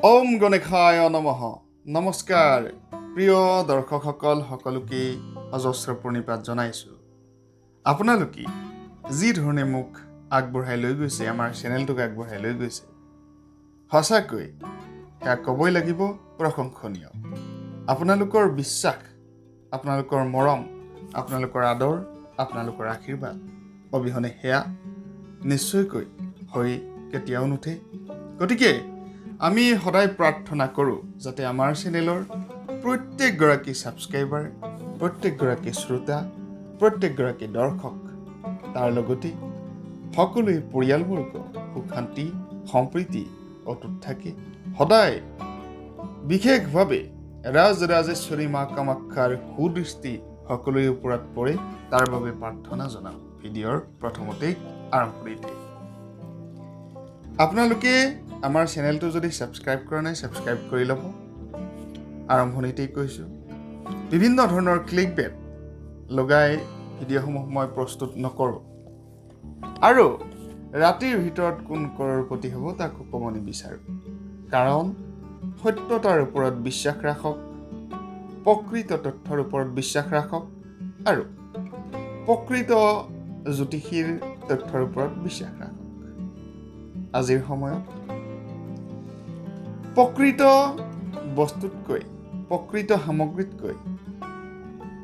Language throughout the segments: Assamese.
ওম গণেশায় নমঃ। নমস্কাৰ প্ৰিয় দৰ্শকসকল, সকলোকে অজস্ৰ প্ৰণিপাত জনাইছোঁ। আপোনালোকে যি ধৰণে মোক আগবঢ়াই লৈ গৈছে, আমাৰ চেনেলটোক আগবঢ়াই লৈ গৈছে, সঁচাকৈ সেয়া ক'বই লাগিব প্ৰশংসনীয়। আপোনালোকৰ বিশ্বাস, আপোনালোকৰ মৰম, আপোনালোকৰ আদৰ, আপোনালোকৰ আশীৰ্বাদ অবিহনে সেয়া নিশ্চয়কৈ হৈ কেতিয়াও নুঠে। গতিকে আমি সদায় প্ৰাৰ্থনা কৰোঁ যাতে আমাৰ চেনেলৰ প্ৰত্যেকগৰাকী ছাবস্ক্ৰাইবাৰ, প্ৰত্যেকগৰাকী শ্ৰোতা, প্ৰত্যেকগৰাকী দৰ্শক, তাৰ লগতে সকলোৱে পৰিয়ালবৰ্গ সুখ, শান্তি, সম্প্ৰীতি অটুট থাকে। সদায় বিশেষভাৱে ৰাজ ৰাজেশ্বৰী মা কামাখ্যাৰ সুদৃষ্টি সকলোৰে ওপৰত পৰে, তাৰ বাবে প্ৰাৰ্থনা জনাওঁ। ভিডিঅ'ৰ প্ৰথমতেই, আৰম্ভণিতে আপোনালোকে আমাৰ চেনেলটো যদি ছাবস্ক্ৰাইব কৰা নাই, ছাবস্ক্ৰাইব কৰি ল'ব। আৰম্ভণিতেই কৈছোঁ, বিভিন্ন ধৰণৰ ক্লিক বেট লগাই ভিডিঅ'সমূহ মই প্ৰস্তুত নকৰোঁ আৰু ৰাতিৰ ভিতৰত কোন কৰোৰপতি হ'ব তাকো ক'ব নিবিচাৰোঁ। কাৰণ সত্যতাৰ ওপৰত বিশ্বাস ৰাখক, প্ৰকৃত তথ্যৰ ওপৰত বিশ্বাস ৰাখক আৰু প্ৰকৃত জ্যোতিষীৰ তথ্যৰ ওপৰত বিশ্বাস ৰাখক। আজিৰ সময়ত প্ৰকৃত বস্তুতকৈ, প্ৰকৃত সামগ্ৰীতকৈ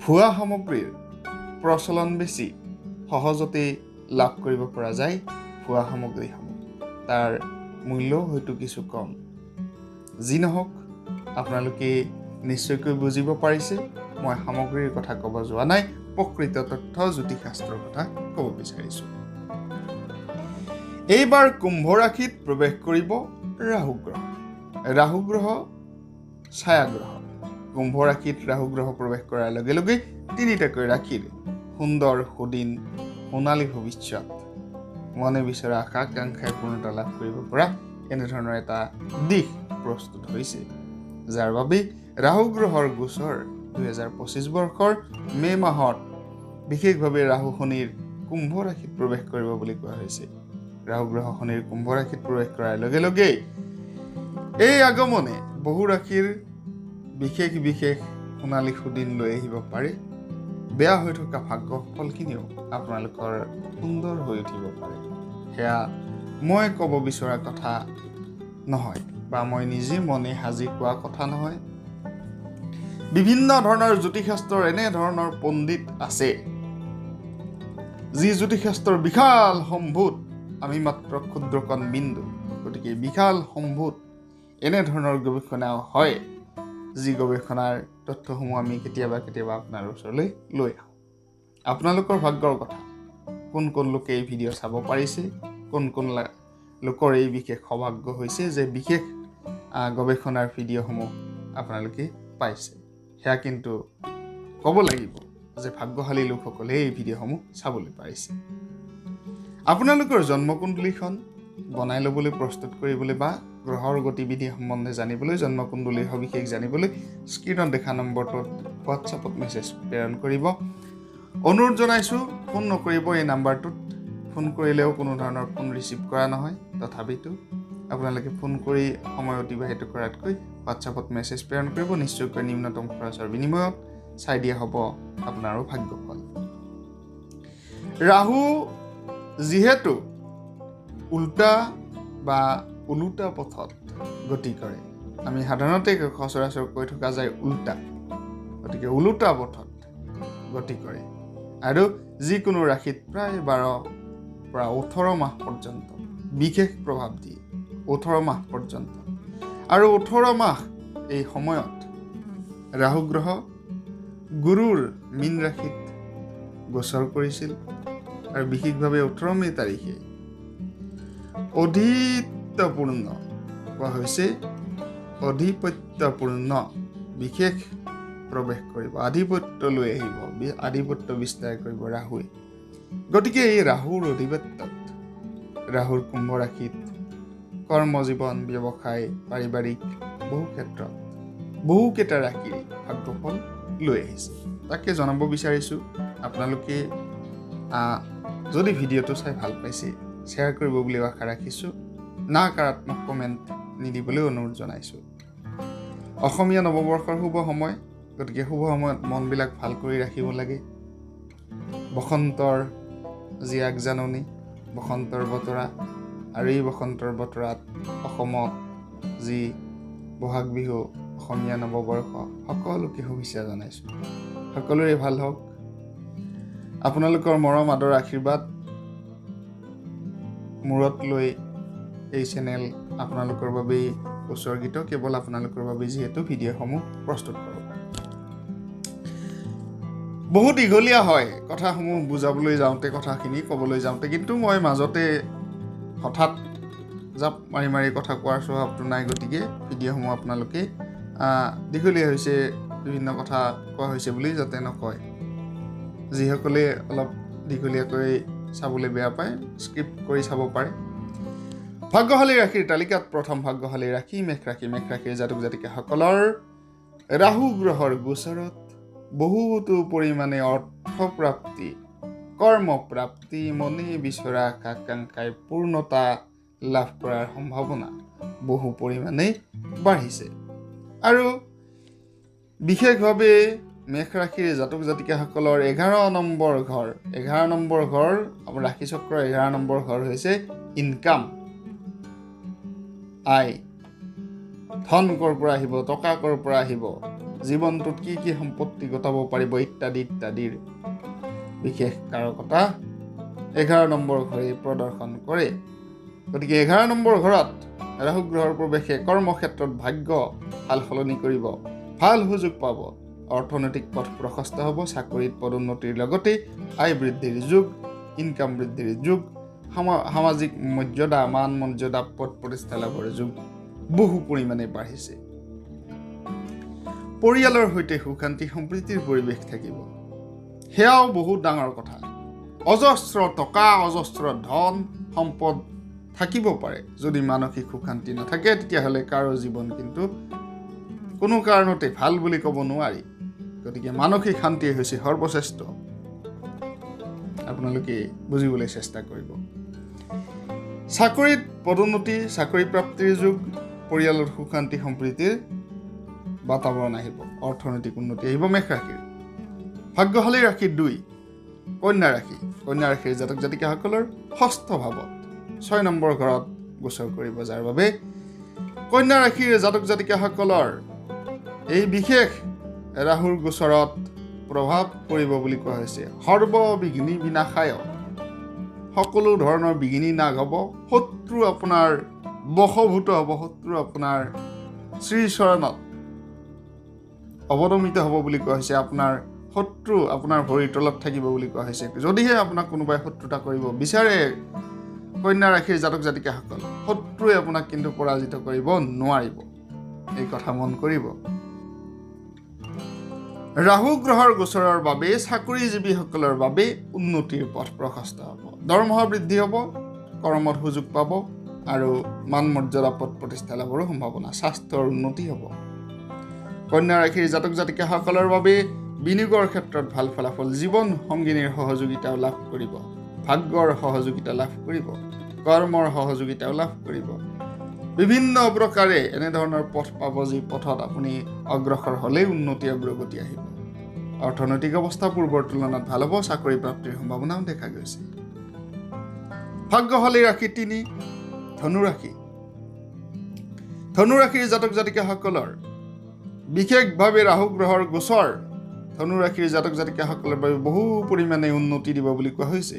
ভুৱা সামগ্ৰীৰ প্ৰচলন বেছি। সহজতেই লাভ কৰিব পৰা যায় ভুৱা সামগ্ৰীসমূহ, তাৰ মূল্যও হয়তো কিছু কম। যি নহওক, আপোনালোকে নিশ্চয়কৈ বুজিব পাৰিছে, মই সামগ্ৰীৰ কথা ক'ব যোৱা নাই, প্ৰকৃত তথ্য জ্যোতিষশাস্ত্ৰৰ কথা ক'ব বিচাৰিছোঁ। এইবাৰ কুম্ভ ৰাশিত প্ৰৱেশ কৰিব ৰাহু গ্ৰহ। ৰাহু গ্ৰহ ছায়াগ্ৰহ। কুম্ভ ৰাশিত ৰাহু গ্ৰহ প্ৰৱেশ কৰাৰ লগে লগে তিনিটাকৈ ৰাশিৰ সুন্দৰ সুদিন, সোণালী ভৱিষ্যত, মনে বিচৰা আশা আকাংক্ষাই পূৰ্ণতা লাভ কৰিব পৰা এনেধৰণৰ এটা দিশ প্ৰস্তুত হৈছে, যাৰ বাবে ৰাহু গ্ৰহৰ গোচৰ 2025 বৰ্ষৰ মে' মাহত বিশেষভাৱে ৰাহু শনিৰ কুম্ভ ৰাশিত প্ৰৱেশ কৰিব বুলি কোৱা হৈছে। ৰাহু গ্ৰহ শনিৰ কুম্ভ ৰাশিত প্ৰৱেশ কৰাৰ লগে লগেই এই আগমনে বহু ৰাশিৰ বিশেষ বিশেষ সোণালী সুদিন লৈ আহিব পাৰে। বেয়া হৈ থকা ভাগ্য ফলখিনিও আপোনালোকৰ সুন্দৰ হৈ উঠিব পাৰে। সেয়া মই ক'ব বিচৰা কথা নহয় বা মই নিজে মনে সাজি কোৱা কথা নহয়। বিভিন্ন ধৰণৰ জ্যোতিষশাস্ত্ৰৰ এনেধৰণৰ পণ্ডিত আছে, যি জ্যোতিষশাস্ত্ৰৰ বিশাল সম্ভূত, আমি মাত্ৰ ক্ষুদ্ৰকণ বিন্দু। গতিকে বিশাল সম্ভূত এনেধৰণৰ গৱেষণাও হয়, যি গৱেষণাৰ তথ্যসমূহ আমি কেতিয়াবা কেতিয়াবা আপোনাৰ ওচৰলৈ লৈ আহোঁ। আপোনালোকৰ ভাগ্যৰ কথা, কোন কোন লোকে এই ভিডিঅ' চাব পাৰিছে, কোন কোন লোকৰ এই বিশেষ সৌভাগ্য হৈছে যে বিশেষ গৱেষণাৰ ভিডিঅ'সমূহ আপোনালোকে পাইছে, সেয়া কিন্তু ক'ব লাগিব যে ভাগ্যশালী লোকসকলে এই ভিডিঅ'সমূহ চাবলৈ পাৰিছে। আপোনালোকৰ জন্মকুণ্ডলীখন বনাই ল'বলৈ, প্ৰস্তুত কৰিবলৈ বা গ্ৰহৰ গতিবিধি সম্বন্ধে জানিবলৈ, জন্মকুণ্ডলীৰ সবিশেষ জানিবলৈ স্ক্ৰীণত দেখা নম্বৰটোত হোৱাটছআপত মেছেজ প্ৰেৰণ কৰিব। অনুৰোধ জনাইছোঁ, ফোন নকৰিব। এই নাম্বাৰটোত ফোন কৰিলেও কোনো ধৰণৰ ফোন ৰিচিভ কৰা নহয়। তথাপিতো আপোনালোকে ফোন কৰি সময় অতিবাহিত কৰাতকৈ হোৱাটছআপত মেছেজ প্ৰেৰণ কৰিব। নিশ্চয়কৈ নিম্নতম খৰচৰ বিনিময়ত চাই দিয়া হ'ব আপোনাৰো ভাগ্যফল। ৰাহু যিহেতু উল্টা বা ওলোটা পথত গতি কৰে, আমি সাধাৰণতে সচৰাচৰ কৈ থকা যায় উল্টা, গতিকে ওলোটা পথত গতি কৰে আৰু যিকোনো ৰাশিত প্ৰায় 12 পৰা 18 মাহ পৰ্যন্ত বিশেষ প্ৰভাৱ দিয়ে, 18 মাহ পৰ্যন্ত। আৰু 18 মাহ এই সময়ত ৰাহু গ্ৰহ গুৰুৰ মীন ৰাশিত গোচৰ কৰিছিল আৰু বিশেষভাৱে 18 মে' তাৰিখে অধিত্যপূৰ্ণ কোৱা হৈছে, অধিপত্যপূৰ্ণ বিশেষ প্ৰৱেশ কৰিব, আধিপত্য লৈ আহিব, আধিপত্য বিস্তাৰ কৰিব ৰাহুৱে। গতিকে এই ৰাহুৰ অধিপত্যত, ৰাহুৰ কুম্ভ ৰাশিত কৰ্মজীৱন, ব্যৱসায়, পাৰিবাৰিক বহু ক্ষেত্ৰত বহুকেইটা ৰাশিৰ ভাগ্যফল লৈ আহিছে, তাকে জনাব বিচাৰিছোঁ। আপোনালোকে যদি ভিডিঅ'টো চাই ভাল পাইছে, শ্বেয়াৰ কৰিব বুলিও আশা ৰাখিছোঁ। নাকাৰাত্মক কমেণ্ট নিদিবলৈ অনুৰোধ জনাইছোঁ। অসমীয়া নৱবৰ্ষৰ শুভ সময়, গতিকে শুভ সময়ত মনবিলাক ভাল কৰি ৰাখিব লাগে। বসন্তৰ যি আগজাননী, বসন্তৰ বতৰা, আৰু এই বসন্তৰ বতৰাত অসমত যি বহাগ বিহু, অসমীয়া নৱবৰ্ষ, সকলোকে শুভেচ্ছা জনাইছোঁ। সকলোৰে ভাল হওক। আপোনালোকৰ মৰম, আদৰ, আশীৰ্বাদ মূৰত লৈ এই চেনেল আপোনালোকৰ বাবেই উৎসৰ্গিত, কেৱল আপোনালোকৰ বাবে যিহেতু ভিডিঅ'সমূহ প্ৰস্তুত কৰোঁ। বহুত দীঘলীয়া হয় কথাসমূহ বুজাবলৈ যাওঁতে, কথাখিনি ক'বলৈ যাওঁতে, কিন্তু মই মাজতে হঠাৎ জাপ মাৰি মাৰি কথা কোৱাৰ স্বভাৱটো নাই, গতিকে ভিডিঅ'সমূহ আপোনালোকে দীঘলীয়া হৈছে, বিভিন্ন কথা কোৱা হৈছে বুলি যাতে নকয়। যিসকলে অলপ দীঘলীয়াকৈ চাবলৈ বেয়া পায়, স্কিপ কৰি চাব পাৰে। ভাগ্যশালী ৰাশিৰ তালিকাত প্ৰথম ভাগ্যশালী ৰাশি মেষ ৰাশি। মেষ ৰাশিৰ জাতক জাতিকাসকলৰ ৰাহু গ্ৰহৰ গোচৰত বহুতো পৰিমাণে অৰ্থপ্ৰাপ্তি, কৰ্মপ্ৰাপ্তি, মনে বিচৰা আকাংক্ষাই পূৰ্ণতা লাভ কৰাৰ সম্ভাৱনা বহু পৰিমাণে বাঢ়িছে। আৰু বিশেষভাৱে মেষ ৰাশিৰ জাতক জাতিকাসকলৰ 11 নম্বৰ ঘৰ, 11 নম্বৰ ঘৰ, ৰাশিচক্ৰৰ 11 নম্বৰ ঘৰ হৈছে ইনকাম, আয়, ধন ক'ৰ পৰা আহিব, টকা ক'ৰ পৰা আহিব, জীৱনটোত কি কি সম্পত্তি গোটাব পাৰিব ইত্যাদি ইত্যাদিৰ বিশেষ কাৰকতা 11 নম্বৰ ঘৰে প্ৰদৰ্শন কৰে। গতিকে 11 নম্বৰ ঘৰত ৰাহু গ্ৰহৰ প্ৰৱেশে কৰ্মক্ষেত্ৰত ভাগ্য সাল সলনি কৰিব, ভাল সুযোগ পাব, অৰ্থনৈতিক পথ প্ৰশস্ত হ'ব, চাকৰিত পদোন্নতিৰ লগতে আয় বৃদ্ধিৰ যুগ, ইনকাম বৃদ্ধিৰ যুগ, সামাজিক মৰ্যাদা, মান মৰ্যাদা, পদ প্ৰতিষ্ঠা লাভৰ যুগ বহু পৰিমাণে বাঢ়িছে। পৰিয়ালৰ সৈতে সুখ শান্তি সম্প্ৰীতিৰ পৰিৱেশ থাকিব, সেয়াও বহুত ডাঙৰ কথা। অজস্ৰ টকা, অজস্ৰ ধন সম্পদ থাকিব পাৰে, যদি মানসিক সুখ শান্তি নাথাকে তেতিয়াহ'লে কাৰো জীৱন কিন্তু কোনো কাৰণতে ভাল বুলি ক'ব নোৱাৰি। গতিকে মানসিক শান্তিয়ে হৈছে সৰ্বশ্ৰেষ্ঠ, আপোনালোকে বুজিবলৈ চেষ্টা কৰিব। চাকৰিত পদোন্নতি, চাকৰি প্ৰাপ্তিৰ যুগ, পৰিয়ালৰ সুখ শান্তি সম্প্ৰীতিৰ বাতাবৰণ আহিব, অৰ্থনৈতিক উন্নতি আহিব মেষ ৰাশিৰ। ভাগ্যশালী ৰাশি 2, কন্যা ৰাশি। কন্যা ৰাশিৰ জাতক জাতিকাসকলৰ ষষ্ঠ ভাৱত 6 নম্বৰ ঘৰত গোচৰ কৰিব, যাৰ বাবে কন্যা ৰাশিৰ জাতক জাতিকাসকলৰ এই বিশেষ ৰাহুৰ গোচৰত প্ৰভাৱ পৰিব বুলি কোৱা হৈছে। সৰ্ববিঘ্নি বিনাশায়, সকলো ধৰণৰ বিঘিনি নাশ হ'ব, শত্ৰু আপোনাৰ বশভূত হ'ব, শত্ৰু আপোনাৰ শ্ৰীচৰণত অৱদমিত হ'ব বুলি কোৱা হৈছে। আপোনাৰ শত্ৰু আপোনাৰ ভৰিৰ তলত থাকিব বুলি কোৱা হৈছে। যদিহে আপোনাক কোনোবাই শত্ৰুতা কৰিব বিচাৰে কন্যা ৰাশিৰ জাতক জাতিকাসকল, শত্ৰুৱে আপোনাক কিন্তু পৰাজিত কৰিব নোৱাৰিব, এই কথা মন কৰিব। ৰাহু গ্ৰহৰ গোচৰৰ বাবে চাকৰিজীৱীসকলৰ বাবে উন্নতিৰ পথ প্ৰশস্ত হ'ব, দৰমহা বৃদ্ধি হ'ব, কৰ্মত সুযোগ পাব আৰু মান মৰ্যাদা, পদ প্ৰতিষ্ঠা লাভৰো সম্ভাৱনা, স্বাস্থ্যৰ উন্নতি হ'ব। কন্যা ৰাশিৰ জাতক জাতিকাসকলৰ বাবে বিনিয়োগৰ ক্ষেত্ৰত ভাল ফলাফল, জীৱন সংগিনীৰ সহযোগিতাও লাভ কৰিব, ভাগ্যৰ সহযোগিতা লাভ কৰিব, কৰ্মৰ সহযোগিতাও লাভ কৰিব। বিভিন্ন প্ৰকাৰে এনেধৰণৰ পথ পাব যি পথত আপুনি অগ্ৰসৰ হ'লেই উন্নতি অগ্ৰগতি আহিব। অৰ্থনৈতিক অৱস্থা পূৰ্বৰ তুলনাত ভাল হ'ব, চাকৰি প্ৰাপ্তিৰ সম্ভাৱনাও দেখা গৈছে। ভাগ্যশালী ৰাশি 3, ধনুৰাশি। ধনুৰাশিৰ জাতক জাতিকাসকলৰ বিশেষভাৱে ৰাহু গ্ৰহৰ গোচৰ ধনুৰাশিৰ জাতক জাতিকাসকলৰ বাবে বহু পৰিমাণে উন্নতি দিব বুলি কোৱা হৈছে।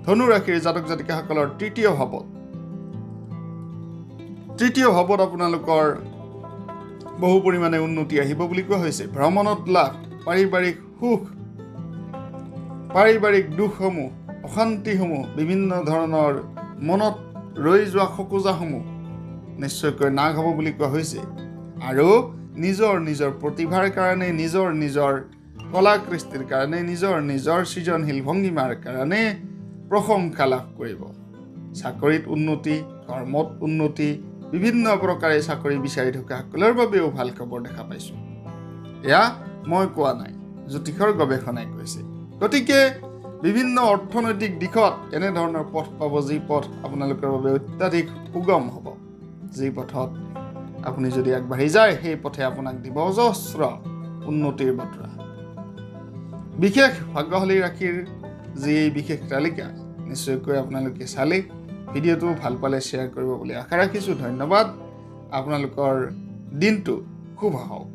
ধনুৰাশিৰ জাতক জাতিকাসকলৰ তৃতীয় ভাৱত আপোনালোকৰ বহু পৰিমাণে উন্নতি আহিব বুলি কোৱা হৈছে। ভ্ৰমণত লাভ, পাৰিবাৰিক সুখ, পাৰিবাৰিক দুখসমূহ, অশান্তিসমূহ, বিভিন্ন ধৰণৰ মনত ৰৈ যোৱা খোকোজাসমূহ নিশ্চয়কৈ নাশ হ'ব বুলি কোৱা হৈছে। আৰু নিজৰ নিজৰ প্ৰতিভাৰ কাৰণে, নিজৰ নিজৰ কলা কৃষ্টিৰ কাৰণে, নিজৰ নিজৰ সৃজনশীল ভংগীমাৰ কাৰণে প্ৰশংসা লাভ কৰিব। চাকৰিত উন্নতি, কৰ্মত উন্নতি, বিভিন্ন প্ৰকাৰে চাকৰি বিচাৰি থকাসকলৰ বাবেও ভাল খবৰ দেখা পাইছোঁ। এয়া মই কোৱা নাই, জ্যোতিষৰ গৱেষণাই কৈছে। গতিকে বিভিন্ন অৰ্থনৈতিক দিশত এনেধৰণৰ পথ পাব যি পথ আপোনালোকৰ বাবে অত্যাধিক সুগম হ'ব। যি পথত আপুনি যদি আগবাঢ়ি যায়, সেই পথে আপোনাক দিব অজস্ৰ উন্নতিৰ বতৰা। বিশেষ ভাগ্যশালী ৰাশিৰ যি বিশেষ তালিকা নিশ্চয়কৈ আপোনালোকে চালে। ভিডিঅ'টো ভাল পালে শ্বেয়াৰ কৰিব বুলি আশা ৰাখিছোঁ। ধন্যবাদ। আপোনালোকৰ দিনটো শুভ হওক।